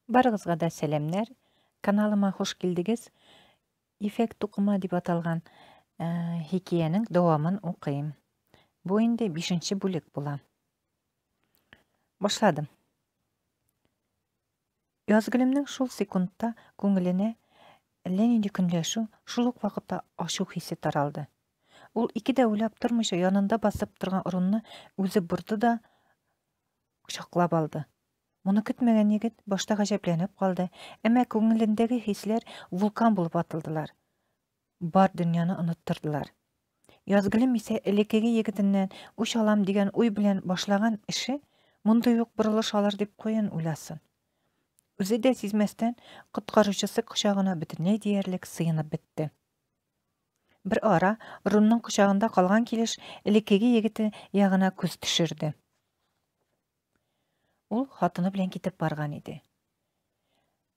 Барыгызга да сәламнәр. Каналыма хуш килдегез. Ефәк тукыма дип аталган э, хикәянең дәвамын укыйм. Бу инде бишенче бүлек була. Башладым. Язгөлемнең шул секундта күңеленә әллә нинди көнләшү, шул ук вакытта ачу хисе таралды. Ул ике дә уйлап тормыйча янында басып торган урынны үзе борды да кочаклап алды. Моны көтмәгән егет башта гаҗәпләнеп калды, әмма күңелендәге хисләр вулкан булып атылдылар. Бар дөньяны оныттырдылар. Язгөлем исә элеккеге егетеннән үч алам дигән уй белән башлаган эше мондый ук борылыш алыр дип каян уйласын. Үзе дә сизмәстән, коткаручысы кочагына бөтенләй диярлек сыенып бетте. Бер ара Рунның кочагында калган килеш элеккеге егете ягына күз төшерде. Ул хатыны белән китеп барган иде.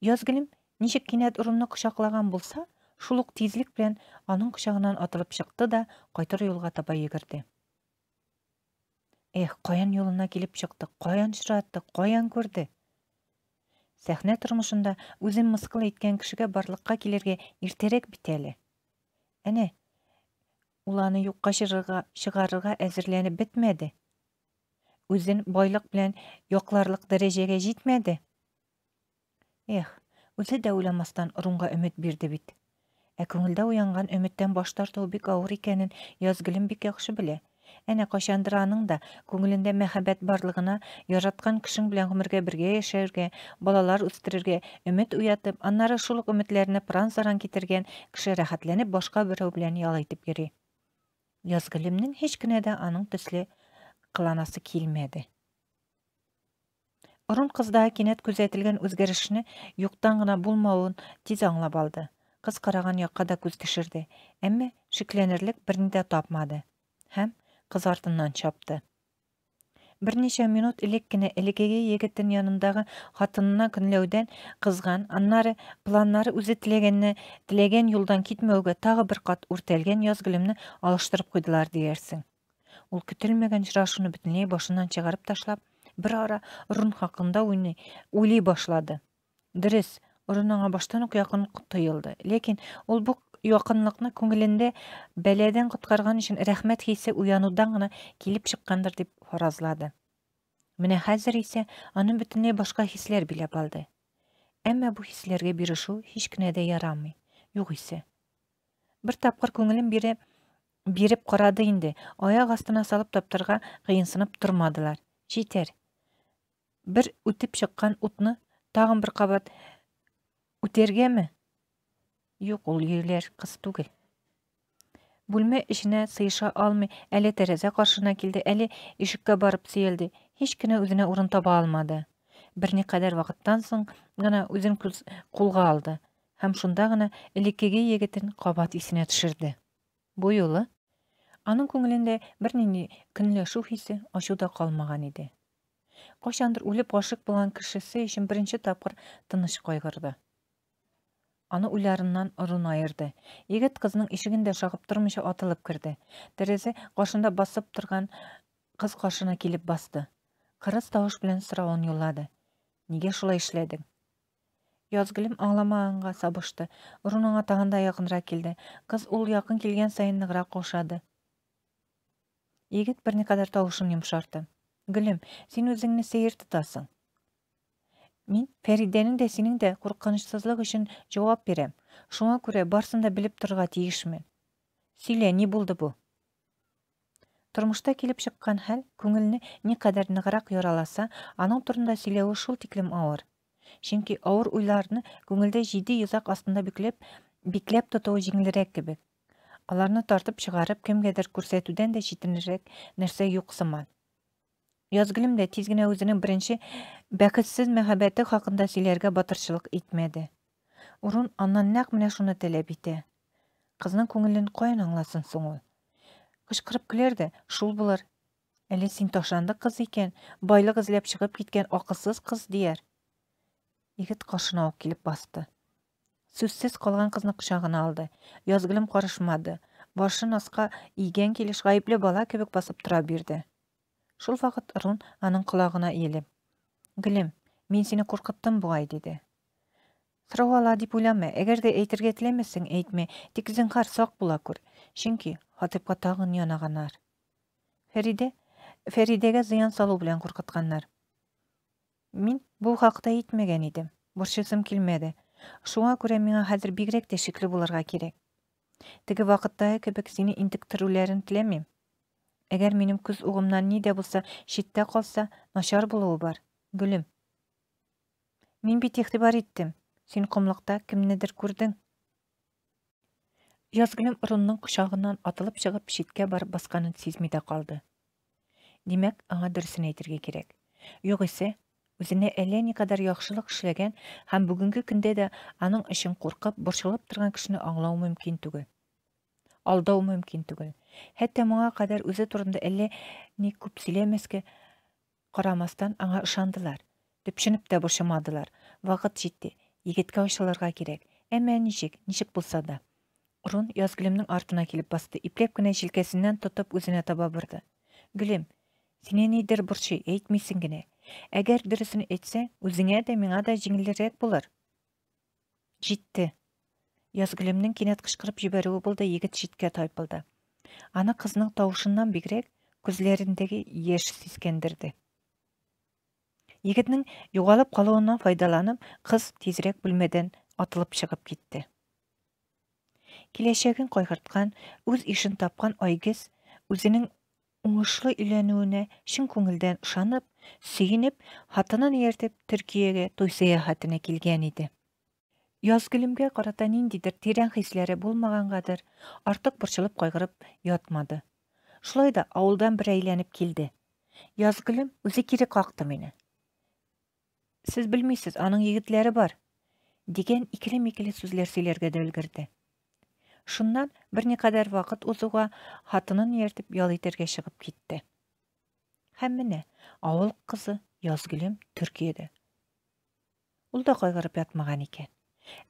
Язгөлем ничек кинәт Рунны кочаклаган булса, шул ук тизлек белән аның кочагыннан атылып чыкты да кайтыр юлга таба йөгерде. Эх, каян юлына килеп чыкты, каян очратты, каян күрде? Сәхнә тормышында үзен мыскыл иткән кешегә барлыкка килергә иртәрәк бит әле. Әнә, ул аны юкка чыгарырга, чыгарырга әзерләнеп бетмәде. Үзен байлык белән якларлык дәрәҗәгә җитмәде. Эх, үзе дә уйламастан Рунга өмет бирде бит. Ә күңелдә уянган өметтән баш тартуы бик авыр икәнен Язгөлем бик яхшы белә. Әнә кайчандыр аның да күңелендә мәхәббәт барлыгына, яраткан кешең белән гомергә бергә яшәргә, балалар үстерергә өмет уятып, аннары шул ук өметләрне пыран-заран китергән кеше рәхәтләнеп башка берәү белән ял итеп йөри. Язгөлемнең һич кенә дә аның төсле кыланасы килмәде. Орын кыздагы кинәт күзәтелгән үзгәрешне юктан гына булмавын тиз аңлап алды. Кыз караган якка да күз төшерде, әмма шикләнерлек берни дә тапмады. Һәм кыз артыннан чапты. Берничә минут элек кенә элеккеге егетен янындагы хатынына көнләүдән кызган, аннары планнары үзе теләгәнне теләгән юлдан китмәүгә тагы бер кат үртәлгән Язгөлемне алыштырып куйдылар диярсең. Ул көтелмәгән очрашуны бөтенләй башыннан чыгарып ташлап, бер ара Рун хакында уйный, уйлый башлады. Дөрес, Рун аңа баштан ук якын тоелды. Ләкин ул бу якынлыкны күңелендә бәладән коткарган өчен рәхмәт хисе уянудан гына килеп чыккандыр дип фаразлады. Менә хәзер исә аны бөтенләй башка хисләр биләп алды. Әмма бу хисләргә бирешү һич кенә дә ярамый, югыйсә. Бер тапкыр күңелен биреп, биреп карады инде, аяк астына салып таптырга кыенсынып тормадылар. Җитәр. Бер үтеп чыккан утны тагын бер кабат үтәргәме? Юк, ул юләр кыз түгел. Бүлмә эченә сыеша алмый, әле тәрәзә каршына килде, әле ишеккә барып сөялде. Һич кенә үзенә урын таба алмады. Берникадәр вакыттан соң гына үзен кулга алды һәм шунда гына элеккеге егетен кабат исенә төшерде. Бу юлы аның күңелендә бернинди көнләшү хисе, ачу да калмаган иде. Кайчандыр үлеп гашыйк булган кешесе өчен беренче тапкыр тыныч кайгырды. Аны уйларыннан орын аерды. Егет кызның ишеген дә шагып тормыйча атылып керде. Тәрәзә каршында басып торган кыз каршына килеп басты. Кырыс тавыш белән соравын юллады. Нигә шулай эшләдең? Язгөлем аңламаганга сабышты. Орын аңа тагын да якынрак килде. Кыз ул якын килгән саен ныграк каушады. Егет берникадәр тавышын йомшартты. Гөлем, син үзеңне сәер тотасың. Мин Фәридәнең дә, синең дә куркынычсызлык өчен җавап бирәм. Шуңа күрә барсын да белеп торырга тиешмен. Сөйлә, ни булды бу? Тормышта килеп чыккан хәл күңелне никадәр ныграк яраласа, аның турында сөйләве шул тиклем авыр. Чөнки авыр уйларны күңелдә җиде йозак астында бикләп, бикләп тотуы җиңелрәк кебек. Аларны тартып чыгарып, кемгәдер күрсәтүдән дә читенрәк нәрсә юк сыман. Язгөлем дә тиз генә үзенең беренче бәхетсез мәхәббәте хакында сөйләргә батырчылык итмәде. Урын аннан нәкъ менә шуны таләп итә. Кызның күңелен каян аңласын соң ул? Кычкырып көләр дә, шул булыр. Әле син ташландык кыз икән, байлык эзләп чыгып киткән акылсыз кыз дияр. Егет каршына ук килеп басты. Сүзсез калган кызны кочагына алды. Язгөлем карышмады. Башын аска игән килеш гаепле бала кебек басып тора бирде. Шул вакыт Рун аның колагына иелеп. Гөлем, Мин сине куркыттым бугай, диде. Сорау ала дип уйлама, әгәр дә әйтергә теләмәсәң, әйтмә, тик зинһар сак була күр. Чөнки Хатыйпка тагын янаганнар. Фәридә, Фәридәгә зыян салу белән куркытканнар. Мин бу хакта әйтмәгән идем, борчысым килмәде. Шуңа күрә миңа хәзер бигрәк тә шикле булырга кирәк. Теге вакыттагы кебек сине интектерүләрен теләмим. Әгәр минем күз угымнан ни дә булса читтә калса, начар булуы бар, гөлем. Мин бит игътибар иттем, син комлыкта кемнедер күрдең. Язгөлем Рунның кочагыннан атылып чыгып, читкә барып басканын сизми дә калды. Димәк, аңа дөресен әйтергә кирәк. Югыйсә, үзенә әллә никадәр яхшылык эшләгән һәм бүгенге көндә дә аның өчен куркып, борчылып торган кешене аңлау мөмкин түгел. Алдау мөмкин түгел. Хәтта моңа кадәр үзе турында әллә ни күп сөйләмәскә карамастан, аңа ышандылар. Төпченеп тә борчымадылар. Вакыт җитте. Егеткә ачылырга кирәк. Әмма ничек, ничек булса да. Рун Язгөлемнең артына килеп басты, ипләп кенә җилкәсеннән тотып үзенә таба борды. Гөлем, сине нидер борчый, әйтмисең генә. Әгәр дөресен әйтсәң, үзеңә дә, миңа да җиңелрәк булыр. Җитте. Язгөлемнең кинәт кычкырып җибәрүе булды, егет читкә тайпылды. Аны кызның тавышыннан бигрәк, күзләрендәге яшь сискәндерде. Егетнең югалып калуыннан файдаланып, кыз тизрәк бүлмәдән атылып чыгып китте. Киләчәген кайгырткан, үз ишен тапкан Айгиз үзенең уңышлы өйләнүенә чын күңелдән ышанып, сөенеп, хатынын ияртеп Төркиягә туй сәяхәтенә килгән иде. Язгөлемгә карата ниндидер тирән хисләре булмагангадыр, артык борчылып кайгырып ятмады. Шулай да авылдан бер әйләнеп килде. Язгөлем үзе кире какты мине. Сез белмисез, аның егетләре бар, дигән икеле-микеле сүзләр сөйләргә дә өлгерде. Шуннан берникадәр вакыт узуга хатынын ияртеп ял итәргә чыгып китте. Һәм менә авыл кызы Язгөлем Төркиядә. Ул да кайгырып ятмаган икән.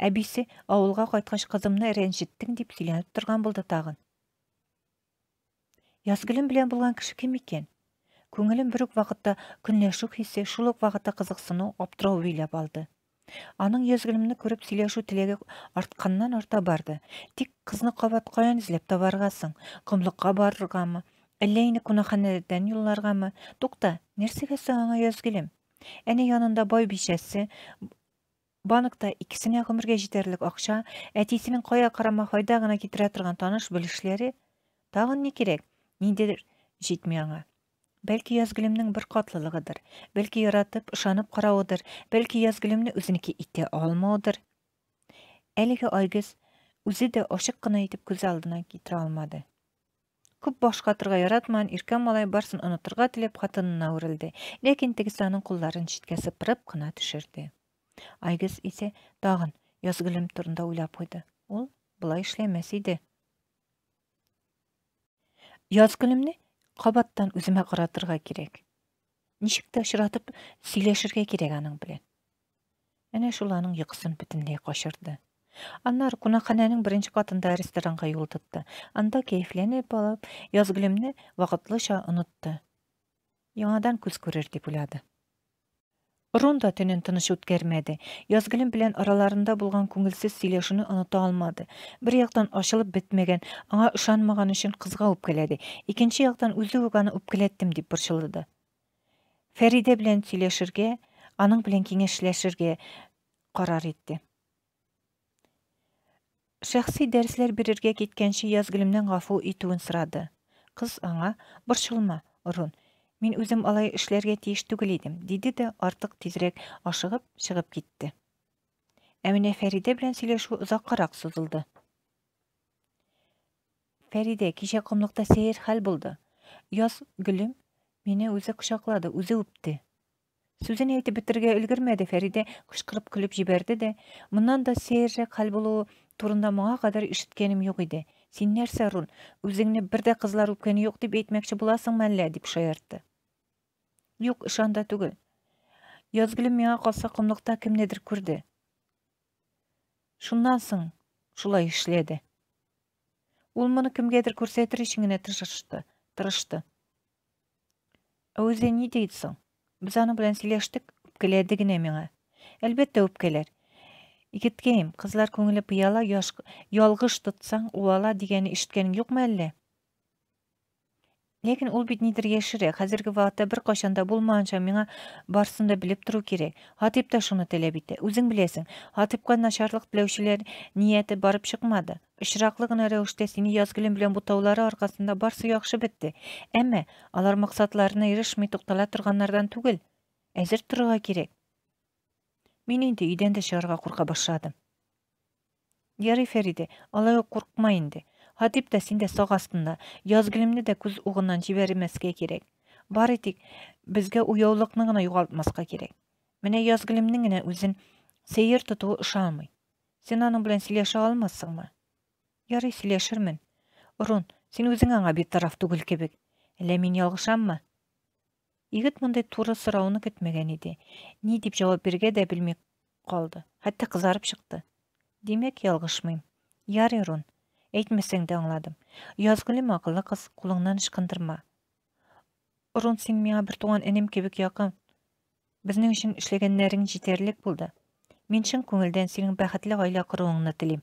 Әбисе авылга кайткач кызымны рәнҗеттең дип сөйләнеп торган булды тагын. Язгөлем белән булган кеше кем икән? Күңелем бер үк вакытта көнләшү хисе, шул ук вакытта кызыксыну, аптырау биләп алды. Аның Язгөлемне күреп сөйләшү теләге артканнан арта барды. Тик кызны кабат каян эзләп табарга соң? Комлыкка барыргамы? Әллә инде кунакханәдән юлларгамы? Тукта, нәрсәгә соң аңа Язгөлем? Әнә янында бай бичәсе, Банкта икесенә гомергә җитәрлек акча, әтисенең кая карама файда гына китерә торган таныш-белешләре. Тагын ни кирәк? Ниндидер җитми аңа. Бәлки Язгөлемнең беркатлылыгыдыр, бәлки яратып, ышанып каравыдыр, бәлки Язгөлемне үзенеке итә алмавыдыр. Әлеге Айгиз үзе дә ачык кына итеп күз алдына китерә алмады. Күп баш катырга яратмаган иркә малай барсын онытырга теләп хатынына үрелде, ләкин тегесе аның кулларын читкә сыпырып кына төшерде. Айгиз исә тагын Язгөлем турында уйлап куйды. Ул болай эшләмәс иде. Язгөлемне кабаттан үземә каратырга кирәк. Ничек тә очратып сөйләшергә кирәк аның белән. Әнә шул аның йокысын бөтенләй качырды. Аннары кунакханәнең беренче катында ресторанга юл тотты. Анда кәефләнеп алып, Язгөлемне вакытлыча онытты. Яңадан күз күрер дип уйлады. Рун да төнен тыныч үткәрмәде. Язгөлем белән араларында булган күңелсез сөйләшүне оныта алмады. Бер яктан ачылып бетмәгән, аңа ышанмаган өчен кызга үпкәләде. Икенче яктан үзе үк аны үпкәләттем дип борчылды. Фәридә белән сөйләшергә, аның белән киңәшләшергә карар итте. Шәхси дәресләр бирергә киткәнче Язгөлемнән гафу итүен сорады. Кыз аңа, "Борчылма, Рун, мин үзем алай эшләргә тиеш түгел идем", диде дә артык тизрәк ашыгып чыгып китте. Ә менә Фәридә белән сөйләшү озаккарак сузылды. Фәридә, кичә комлыкта сәер хәл булды. Яз гөлем мине үзе кочаклады, үзе үпте. Сүзен әйтеп бетерергә өлгермәде, Фәридә кычкырып көлеп җибәрде дә, моннан да сәеррәк хәл булуы турында моңа кадәр ишеткәнем юк иде. Син нәрсә, Рун, үзеңне бер дә кызлар үпкәне юк дип әйтмәкче буласыңмы әллә, дип шаяртты. Юк, эш анда түгел. Язгөлем миңа калса комлыкта кемнедер күрде. Шуннан соң шулай эшләде. Ул моны кемгәдер күрсәтер өчен генә тырышты, тырышты. Ә үзе ни ди соң? Без аның белән сөйләштек, Үпкәләде генә миңа. Әлбәттә, үпкәләр. Егеткәем, кызлар күңеле пыяла, ялгыш тотсаң, уала дигәнне ишеткәнең юкмы әллә? Ләкин ул бит нидер яшерә. Хәзерге вакытта беркайчан да булмаганча миңа барысын да белеп тору кирәк. Хатип та шуны таләп итә. Үзең беләсең, Хатипка начарлык теләүчеләр нияте барып чыкмады. Очраклы гына рәвештә сине Язгөлем белән бутаулары аркасында барсы яхшы бетте. Әмма алар максатларына ирешми туктала торганнардан түгел. Әзер торырга кирәк. Мин инде өйдән дә чыгарга курка башладым. Ярый, Фәридә, алай ук куркма инде. Хатип та син дә сак астында. Язгөлемне дә күз угыннан җибәрмәскә кирәк. Бары тик безгә уяулыкны гына югалтмаска кирәк. Менә Язгөлемнең генә үзен сәер тотуы ошамый. Син аның белән сөйләшә алмассыңмы? Ярый, сөйләшермен. Рун, син үзең аңа битараф түгел кебек. Әллә мин ялгышаммы? Егет мондый туры сорауны көтмәгән иде. Ни дип җавап бирергә дә белми калды. Хәтта кызарып чыкты. Димәк, ялгышмыйм. Ярый, Рун. Әйтмәсәң дә аңладым. Язгөлем акыллы кыз, кулыңнан ычкындырма. Рун, син миңа бертуган энем кебек якын. Безнең өчен эшләгәннәрең җитәрлек булды. Мин чын күңелдән синең бәхетле гаилә коруыңны телим.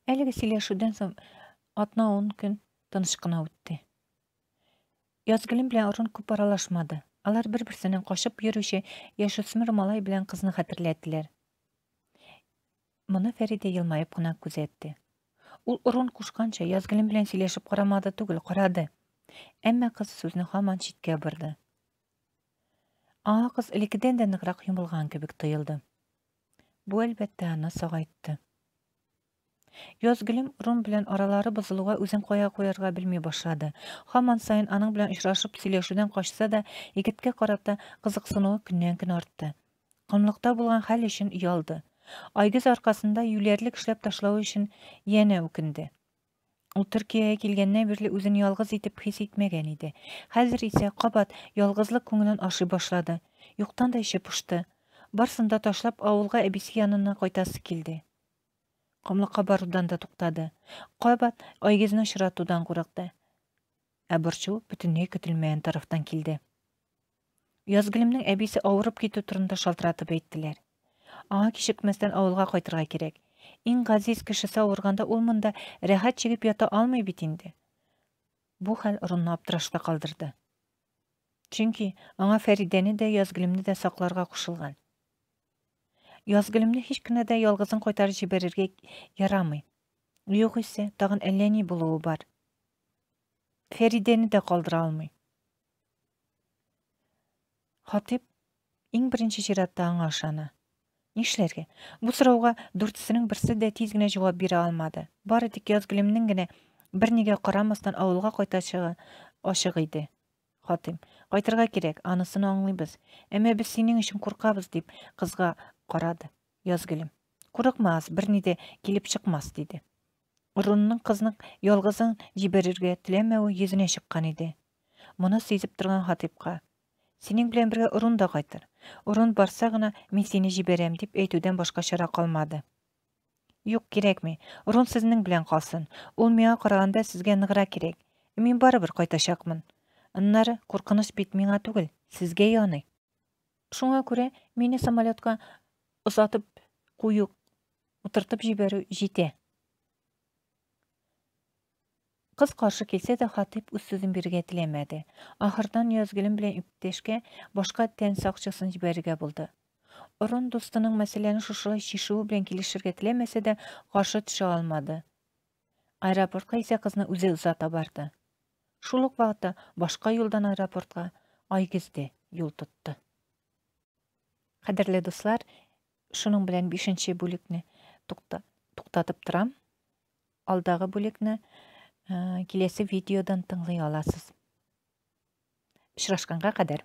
Әлеге сөйләшүдән соң атна-ун көн тыныч кына үтте. Язгөлем белән Орун күп аралашмады. Алар бер-берсеннән качып йөрүче яшүсмер малай белән кызны хәтерләттеләр. Моны Фәридә елмаеп кына күзәтте. Ул Орун кушканча Язгөлем белән сөйләшеп карамады түгел, карады. Әмма кыз сүзне һаман читкә борды. Аңа кыз элеккедән дә ныграк йомылган кебек тоелды. Бу, әлбәттә, аны сагайтты. Язгөлем Рум белән аралары бозылуга үзен кая куярга белми башлады. Һаман саен аның белән очрашып сөйләшүдән качса да, егеткә карата кызыксынуы көннән-көн артты. Комлыкта булган хәл өчен оялды. Айгиз аркасында юләрлек эшләп ташлавы өчен янә үкенде. Ул Төркиягә килгәннән бирле үзен ялгыз итеп хис итмәгән иде. Хәзер исә кабат ялгызлык күңелен ашый башлады. Юктан да эче пошты. Барсын да ташлап авылга әбисе янына кайтасы килде. Комлыкка барудан да туктады. Кабат Айгизне очратудан курыкты. Ә борчу бөтенләй көтелмәгән тарафтан килде. Язгөлемнең әбисе авырып китү турында шалтыратып әйттеләр. Аңа кичекмәстән авылга кайтырга кирәк. Иң газиз кешесе авырганда ул монда рәхәт чигеп ята алмый бит инде. Бу хәл Рунны аптырашта калдырды. Чөнки аңа Фәридәне дә, Язгөлемне дә сакларга кушылган. Язгөлемне һич кенә дә ялгызын кайтарып җибәрергә ярамый. Югыйсә, тагын әллә ни булуы бар. Фәридәне дә калдыра алмый. Хатип иң беренче чиратта аңа ышана. Нишләргә? Бу сорауга дүртесенең берсе дә тиз генә җавап бирә алмады. Бары тик Язгөлемнең генә бернигә карамастан авылга кайтачагы ачык иде. Хатыйм, кайтырга кирәк, анысын аңлыйбыз. Әмма без синең өчен куркабыз, дип кызга карады Язгөлем. Курыкмагыз, берни дә килеп чыкмас, диде. Рунның кызның ялгызын җибәрергә теләмәве йөзенә чыккан иде. Моны сизеп торган Хатыйпка, Синең белән бергә Рун да кайтыр. Рун барса гына мин сине җибәрәм, дип әйтүдән башка чара калмады. Юк, кирәкми. Рун сезнең белән калсын. Ул миңа караганда сезгә ныграк кирәк. Ә мин барыбер кайтачакмын. Аннары, куркыныч бит миңа түгел, сезгә яный. Шуңа күрә мине самолетка озатып кую, утыртып җибәрү җитә. Кыз каршы килсә дә, Хатыйп үз сүзен бирергә теләмәде. Ахырдан Язгөлем белән иптәшкә башка тән сакчысын җибәрергә булды. Орон дустының мәсьәләне шушылай чишүе белән килешергә теләмәсә дә, каршы төшә алмады. Аэропортка исә кызны үзе озата барды. Шул ук вакытта башка юлдан аэропортка Айгиз дә юл тотты. Кадерле дуслар, шуның белән бишенче бүлекне тукта, туктатып торам. Алдагы бүлекне э, киләсе видеодан тыңлый аласыз. Очрашканга кадәр.